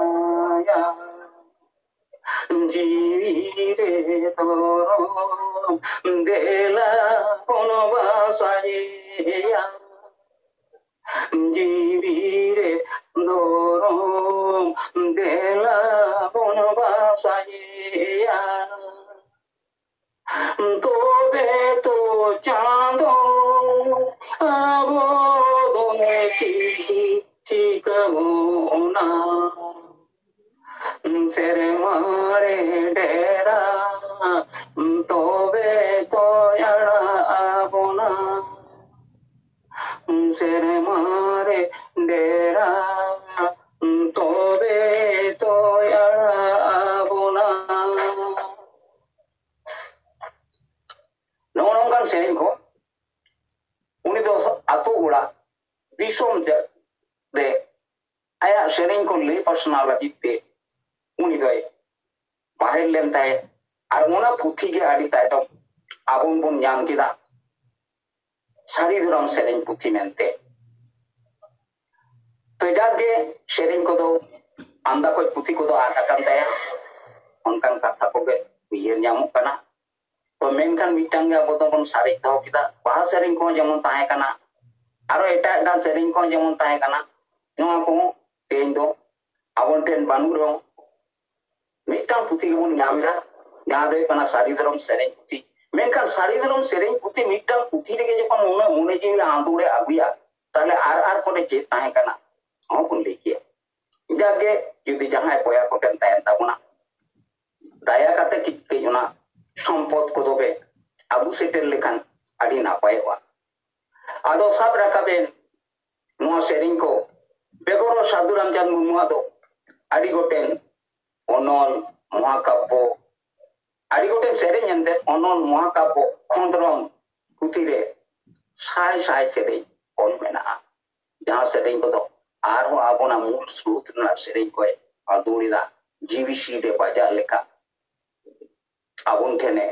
ᱡᱤᱣᱤ ᱨᱮ ᱫᱷᱚᱨᱚᱢ ᱫᱮᱞᱟ ᱵᱚᱱ ᱵᱟᱥᱟᱭᱮᱭᱟ᱾ ᱡᱤᱣᱤ ᱨᱮ ᱫᱷᱚᱨᱚᱢ ᱫᱮᱞᱟ ᱵᱚᱱ ᱵᱟᱥᱟᱭᱮᱭᱟ᱾ ᱛᱚᱵᱮ ᱛᱚ ᱪᱟᱸᱫᱚ ᱟᱵᱚ ᱫᱚᱭ ᱴᱷᱤᱠ ᱴᱷᱤᱠᱟᱹ ᱵᱚᱱᱟ᱾ ᱥᱮᱨᱢᱟ ᱨᱮ ᱰᱮᱨᱟ ᱛᱚᱵᱮ ᱛᱚᱭ ᱟᱲᱟᱜ ᱟᱵᱚᱱᱟ᱾ ᱥᱮᱨᱢᱟ ᱨᱮ ᱰᱮᱨᱟ ᱛᱚᱵᱮ ᱛᱚᱭ ᱟᱲᱟᱜ ᱟᱵᱚᱱᱟ᱾ ᱱᱚᱜᱼᱚ ᱱᱚᱝᱠᱟᱱ ᱥᱮᱨᱮᱧ ᱠᱚ ᱩᱱᱤ ᱫᱚ ᱟᱛᱳ ᱚᱲᱟᱜ ᱫᱤᱥᱚᱢ ᱨᱮ ᱟᱭᱟᱜ ᱥᱮᱨᱮᱧ ᱠᱚ ᱞᱟᱹᱭ ᱯᱟᱥᱱᱟᱣ ᱞᱟᱹᱜᱤᱫ ᱛᱮ ᱩᱱᱤ ᱫᱚᱭ ᱵᱟᱦᱮᱨ ᱞᱮᱱ ᱛᱟᱦᱮᱸᱫ᱾ ᱟᱨ ᱚᱱᱟ ᱯᱩᱛᱷᱤ ᱜᱮ ᱟᱹᱰᱤ ᱛᱟᱭᱱᱚᱢ ᱟᱵᱚ ᱵᱚᱱ ᱧᱟᱢ ᱠᱮᱫᱟ, ᱥᱟᱹᱨᱤ ᱫᱷᱚᱨᱚᱢ ᱥᱮᱨᱮᱧ ᱯᱩᱛᱷᱤ ᱢᱮᱱᱛᱮ᱾ ᱛᱚ ᱡᱟᱠ ᱜᱮ ᱥᱮᱨᱮᱧ ᱠᱚᱫᱚ ᱟᱢᱫᱟ ᱠᱚᱡ ᱯᱩᱛᱷᱤ ᱠᱚᱫᱚ ᱟᱫ ᱟᱠᱟᱱ ᱛᱟᱭᱟ, ᱚᱱᱠᱟᱱ ᱠᱟᱛᱷᱟ ᱠᱚᱜᱮ ᱩᱭᱦᱟᱹᱨ ᱧᱟᱢᱚᱜ ᱠᱟᱱᱟ᱾ ᱛᱚ ᱢᱮᱱᱠᱷᱟᱱ ᱢᱤᱫᱴᱟᱝ ᱜᱮ ᱟᱵᱚ ᱫᱚᱵᱚᱱ ᱥᱟᱨᱮᱡ ᱫᱚᱦᱚ ᱠᱮᱫᱟ, ᱵᱟᱦᱟ ᱥᱮᱨᱮᱧ ᱠᱚᱦᱚᱸ ᱡᱮᱢᱚᱱ ᱛᱟᱦᱮᱸ ᱠᱟᱱᱟ, ᱟᱨᱚ ᱮᱴᱟᱜ ᱮᱴᱟᱜ ᱥᱮᱨᱮᱧ ᱠᱚᱦᱚᱸ ᱡᱮᱢᱚᱱ ᱛᱟᱦᱮᱸ ᱠᱟᱱᱟ, ᱱᱚᱣᱟ ᱠᱚᱦᱚᱸ ᱛᱮᱦᱮᱧ ᱫᱚ ᱟᱵᱚ ᱴᱷᱮᱱ ᱵᱟᱹᱱᱩᱜ ᱨᱮᱦᱚᱸ ᱢᱤᱫᱴᱟᱝ ᱯᱩᱛᱷᱤ ᱜᱮᱵᱚᱱ ᱧᱟᱢ ᱮᱫᱟ, ᱡᱟᱦᱟᱸ ᱫᱚ ᱦᱩᱭᱩᱜ ᱠᱟᱱᱟ ᱥᱟᱹᱨᱤ ᱫᱷᱚᱨᱚᱢ ᱥᱮᱨᱮᱧ ᱯᱩᱛᱷᱤ᱾ ᱢᱮᱱᱠᱷᱟᱱ ᱥᱟᱹᱨᱤ ᱫᱷᱚᱨᱚᱢ ᱥᱮᱨᱮᱧ ᱯᱩᱛᱷᱤ ᱢᱤᱫᱴᱟᱝ ᱯᱩᱛᱷᱤ ᱨᱮᱜᱮ ᱡᱚᱠᱷᱚᱱ ᱩᱱᱟᱹᱜ ᱢᱚᱱᱮ ᱡᱤᱣᱤ ᱟᱸᱫᱳᱲ ᱮ ᱟᱹᱜᱩᱭᱟ, ᱛᱟᱦᱞᱮ ᱟᱨ ᱟᱨ ᱠᱚᱨᱮ ᱪᱮᱫ ᱛᱟᱦᱮᱸ ᱠᱟᱱᱟ ᱚᱦᱚ ᱵᱚᱱ ᱞᱟᱹᱭ ᱠᱮᱭᱟ᱾ ᱡᱟᱜᱮ ᱡᱩᱫᱤ ᱡᱟᱦᱟᱸᱭ ᱵᱚᱭᱦᱟ ᱠᱚᱴᱷᱮᱱ ᱛᱟᱦᱮᱱ ᱛᱟᱵᱚᱱᱟ, ᱫᱟᱭᱟ ᱠᱟᱛᱮ ᱠᱟᱹᱡ ᱠᱟᱹᱡ ᱚᱱᱟ ᱥᱚᱢᱯᱚᱫ ᱠᱚᱫᱚ ᱯᱮ ᱟᱹᱜᱩ ᱥᱮᱴᱮᱨ ᱞᱮᱠᱷᱟᱱ ᱟᱹᱰᱤ ᱱᱟᱯᱟᱭᱚᱜᱼᱟ᱾ ᱟᱫᱚ ᱥᱟᱵ ᱨᱟᱠᱟᱵ ᱮᱱ ᱱᱚᱣᱟ ᱥᱮᱨᱮᱧ ᱠᱚ ᱵᱮᱜᱚᱨ ᱦᱚᱸ ᱥᱟᱹᱫᱷᱩ ᱨᱟᱢᱪᱟᱸᱫᱽ ᱢᱩᱨᱢᱩᱣᱟᱜ ᱫᱚ ᱟᱹᱰᱤ ᱜᱚᱴᱮᱱ ᱚᱱᱚᱞ, ᱢᱚᱦᱟᱠᱟᱵᱵᱚ, ᱟᱹᱰᱤ ᱜᱚᱴᱮᱱ ᱥᱮᱨᱮᱧ ᱮᱱᱛᱮ ᱚᱱᱚᱞ, ᱢᱚᱦᱟᱠᱟᱵᱵᱚ, ᱠᱷᱚᱸᱫᱽᱨᱚᱸᱫᱽ ᱯᱩᱛᱷᱤ ᱨᱮ ᱥᱟᱭ ᱥᱟᱭ ᱥᱮᱨᱮᱧ ᱚᱞ ᱢᱮᱱᱟᱜᱼᱟ, ᱡᱟᱦᱟᱸ ᱥᱮᱨᱮᱧ ᱠᱚᱫᱚ ᱟᱨᱦᱚᱸ ᱟᱵᱚᱱᱟᱜ ᱢᱩᱞ ᱥᱨᱳᱛ ᱨᱮᱱᱟᱜ ᱥᱮᱨᱮᱧ ᱠᱚᱭ ᱟᱸᱫᱳᱲ ᱮᱫᱟ, ᱡᱤᱣᱤ ᱥᱤᱨ ᱨᱮ ᱵᱟᱡᱟᱜ ᱞᱮᱠᱟ ᱟᱵᱚᱱ ᱴᱷᱮᱱᱮ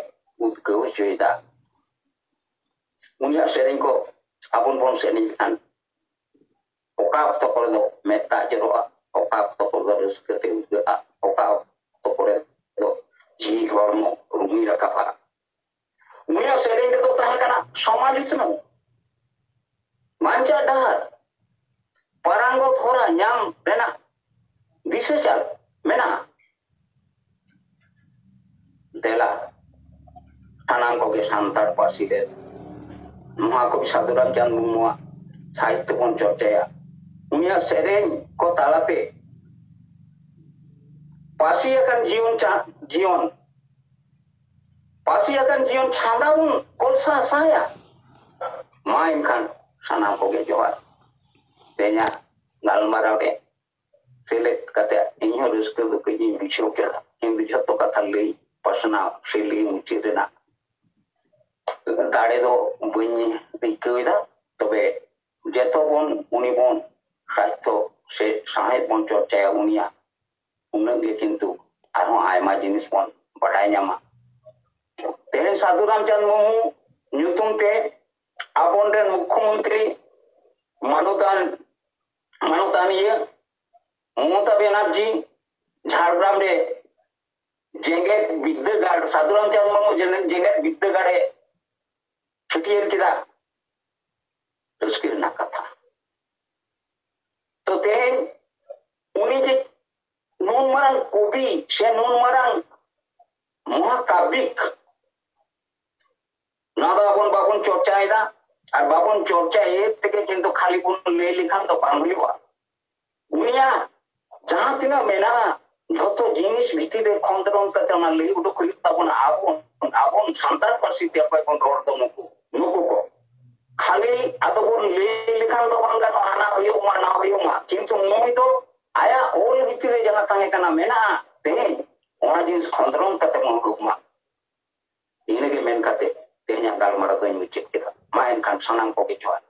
ᱩᱫᱽᱜᱟᱹᱣ ᱦᱚᱪᱚᱭᱮᱫᱟ᱾ ᱩᱱᱤᱭᱟᱜ ᱥᱮᱨᱮᱧ ᱠᱚ ᱟᱵᱚ ᱵᱚᱱ ᱥᱮᱨᱮᱧ ᱞᱮᱠᱷᱟᱱ ᱚᱠᱟ ᱚᱠᱛᱚ ᱠᱚᱨᱮ ᱫᱚ ᱢᱮᱫ ᱫᱟᱜ ᱡᱚᱨᱚᱜᱼᱟ, ᱚᱠᱟ ᱚᱠᱛᱚ ᱠᱚᱨᱮ ᱫᱚ ᱨᱟᱹᱥᱠᱟᱹ ᱛᱮ ᱩᱫᱽᱜᱟᱹᱜᱼᱟ, ᱚᱠᱟ ᱚᱠᱛᱚ ᱠᱚᱨᱮ ᱫᱚ ᱡᱤᱣᱤ ᱦᱚᱲᱢᱚ ᱨᱩᱢᱤ ᱨᱟᱠᱟᱵᱼᱟ᱾ ᱩᱱᱤᱭᱟᱜ ᱥᱮᱨᱮᱧ ᱨᱮᱫᱚ ᱛᱟᱦᱮᱸ ᱠᱟᱱᱟ ᱥᱚᱢᱟᱡᱽ ᱩᱛᱱᱟᱹᱣ, ᱵᱟᱧᱪᱟᱣ ᱰᱟᱦᱟᱨ, ᱯᱟᱨᱟᱝᱜᱚᱛ ᱦᱚᱨᱟ ᱧᱟᱢ ᱨᱮᱱᱟᱜ ᱫᱤᱥᱟᱹ ᱪᱟᱞ ᱢᱮᱱᱟᱜᱼᱟ᱾ ᱫᱮᱞᱟ, ᱥᱟᱱᱟᱢ ᱠᱚᱜᱮ ᱥᱟᱱᱛᱟᱲ ᱯᱟᱹᱨᱥᱤ ᱨᱮ ᱢᱚᱦᱟᱠᱚᱵᱤ ᱥᱟᱹᱫᱷᱩ ᱨᱟᱢᱪᱟᱸᱫᱽ ᱢᱩᱨᱢᱩᱣᱟᱜ ᱥᱟᱦᱤᱛᱭᱚ ᱵᱚᱱ ᱪᱚᱨᱪᱟᱭᱟ᱾ ᱩᱱᱤᱭᱟᱜ ᱥᱮᱨᱮᱧ ᱠᱚ ᱛᱟᱞᱟᱛᱮ ᱯᱟᱹᱥᱤ ᱟᱠᱟᱱ ᱡᱤᱭᱚᱱ ᱪᱟ-, ᱡᱤᱭᱚᱱ, ᱯᱟᱹᱥᱤ ᱟᱠᱟᱱ ᱡᱤᱭᱚᱱ ᱪᱷᱟᱸᱫᱟ ᱵᱚᱱ ᱠᱚᱞᱥᱟ ᱥᱟᱭᱟ᱾ ᱢᱟ ᱮᱱᱠᱷᱟᱱ ᱥᱟᱱᱟᱢ ᱠᱚᱜᱮ ᱡᱚᱦᱟᱨ᱾ ᱛᱮᱦᱮᱧᱟᱜ ᱜᱟᱞᱢᱟᱨᱟᱣ ᱨᱮ ᱥᱮᱞᱮᱫ ᱠᱟᱛᱮ ᱤᱧᱦᱚᱸ ᱨᱟᱹᱥᱠᱟᱹ ᱫᱚ ᱠᱟᱹᱡ ᱤᱧ ᱵᱩᱡᱷᱟᱹᱣ ᱠᱮᱫᱟ, ᱠᱤᱱᱛᱩ ᱡᱷᱚᱛᱚ ᱠᱟᱛᱷᱟ ᱞᱟᱹᱭ ᱯᱟᱥᱱᱟᱣ ᱥᱮ ᱞᱟᱹᱭ ᱢᱩᱪᱟᱹᱫ ᱨᱮᱱᱟᱜ ᱫᱟᱲᱮ ᱫᱚ ᱵᱟᱹᱧ ᱟᱹᱭᱠᱟᱹᱣ ᱮᱫᱟ᱾ ᱛᱚᱵᱮ ᱡᱚᱛᱚ ᱵᱚᱱ ᱩᱱᱤ ᱵᱚᱱ ᱥᱟᱦᱤᱛᱭᱚ ᱥᱮ ᱥᱟᱶᱦᱮᱫ ᱵᱚᱱ ᱪᱚᱨᱪᱟᱭᱟ, ᱩᱱᱤᱭᱟᱜ ᱩᱱᱟᱹᱜ ᱜᱮ ᱠᱤᱱᱛᱩ ᱟᱨᱦᱚᱸ ᱟᱭᱢᱟ ᱡᱤᱱᱤᱥ ᱵᱚᱱ ᱵᱟᱰᱟᱭ ᱧᱟᱢᱟ᱾ ᱛᱮᱦᱮᱧ ᱥᱟᱹᱫᱷᱩ ᱨᱟᱢᱪᱟᱸᱫᱽ ᱢᱩᱨᱢᱩ ᱧᱩᱛᱩᱢ ᱛᱮ ᱟᱵᱚᱱ ᱨᱮᱱ ᱢᱩᱠᱷᱭᱚᱢᱚᱱᱛᱨᱤ ᱢᱟᱱᱚᱛᱟᱱ, ᱢᱟᱱᱚᱛᱟᱱᱤᱭᱟᱹ ᱢᱚᱢᱚᱛᱟ ᱵᱮᱱᱟᱨᱡᱤ ᱡᱷᱟᱲᱜᱨᱟᱢ ᱨᱮ ᱡᱮᱜᱮᱛ ᱵᱤᱫᱽᱫᱟᱹᱜᱟᱲ, ᱥᱟᱹᱫᱷᱩ ᱨᱟᱢᱪᱟᱸᱫᱽ ᱢᱩᱨᱢᱩ ᱡᱮᱜᱮᱛ ᱵᱤᱫᱽᱫᱟᱹᱜᱟᱲ ᱮ ᱪᱷᱟᱹᱴᱭᱟᱹᱨ ᱠᱮᱫᱟ᱾ ᱨᱟᱹᱥᱠᱟᱹ ᱨᱮᱱᱟᱜ ᱠᱟᱛᱷᱟ᱾ ᱛᱚ ᱛᱮᱦᱮᱧ ᱩᱱᱤ ᱡᱮ ᱱᱩᱱ ᱢᱟᱨᱟᱝ ᱠᱚᱵᱤ ᱥᱮ ᱱᱩᱱ ᱢᱟᱨᱟᱝ ᱢᱚᱦᱟᱠᱟᱵᱭᱤᱠ, ᱱᱚᱣᱟ ᱫᱚ ᱟᱵᱚᱱ ᱵᱟᱵᱚᱱ ᱪᱚᱨᱪᱟᱭᱮᱫᱟ᱾ ᱟᱨ ᱵᱟᱵᱚᱱ ᱪᱚᱨᱪᱟᱭᱮᱫ ᱛᱮᱜᱮ ᱠᱤᱱᱛᱩ ᱠᱷᱟᱹᱞᱤ ᱵᱚᱱ ᱞᱟᱹᱭ ᱞᱮᱠᱷᱟᱱ ᱫᱚ ᱵᱟᱝ ᱦᱩᱭᱩᱜᱼᱟ᱾ ᱩᱱᱤᱭᱟᱜ ᱡᱟᱦᱟᱸ ᱛᱤᱱᱟᱹᱜ ᱢᱮᱱᱟᱜᱼᱟ, ᱡᱷᱚᱛᱚ ᱡᱤᱱᱤᱥ ᱵᱷᱤᱛᱤᱨ ᱨᱮ ᱠᱷᱚᱸᱫᱽᱨᱚᱸᱫᱽ ᱠᱟᱛᱮ ᱚᱱᱟ ᱞᱟᱹᱭ ᱩᱰᱩᱠ ᱦᱩᱭᱩᱜ ᱛᱟᱵᱚᱱᱟ᱾ ᱟᱵᱚ, ᱟᱵᱚ ᱥᱟᱱᱛᱟᱲ ᱯᱟᱹᱨᱥᱤ ᱛᱮ ᱚᱠᱚᱭ ᱵᱚᱱ ᱨᱚᱲ ᱫᱚ ᱱᱩᱠᱩ, ᱱᱩᱠᱩ ᱠᱚ᱾ ᱠᱷᱟᱹᱞᱤ ᱟᱫᱚ ᱵᱚᱱ ᱞᱟᱹᱭ ᱞᱮᱠᱷᱟᱱ ᱫᱚ ᱵᱟᱝ ᱜᱟᱱᱚᱜᱼᱟ, ᱦᱟᱱᱟ ᱦᱩᱭᱩᱜ ᱢᱟ, ᱱᱟᱣᱟ ᱦᱩᱭᱩᱜ ᱢᱟ, ᱠᱤᱱᱛᱩ ᱱᱩᱭ ᱫᱚ ᱟᱭᱟᱜ ᱚᱞ ᱵᱷᱤᱛᱤᱨ ᱨᱮ ᱡᱟᱦᱟᱸ ᱛᱟᱦᱮᱸ ᱠᱟᱱᱟ, ᱢᱮᱱᱟᱜᱼᱟ, ᱛᱮᱦᱮᱧ ᱚᱱᱟ ᱡᱤᱱᱤᱥ ᱠᱷᱚᱸᱫᱽᱨᱚᱸᱫᱽ ᱠᱟᱛᱮ ᱵᱚᱱ ᱩᱰᱩᱠ ᱢᱟ᱾ ᱤᱱᱟᱹᱜᱮ ᱢᱮᱱ ᱠᱟᱛᱮ ᱛᱮᱦᱮᱧᱟᱜ ᱜᱟᱞᱢᱟᱨᱟᱣ ᱫᱚᱧ ᱢᱩᱪᱟᱹᱫ ᱠᱮᱫᱟ᱾ ᱢᱟ ᱮᱱᱠᱷᱟᱱ ᱥᱟᱱᱟᱢ ᱠᱚᱜᱮ ᱡᱚᱦᱟᱨ᱾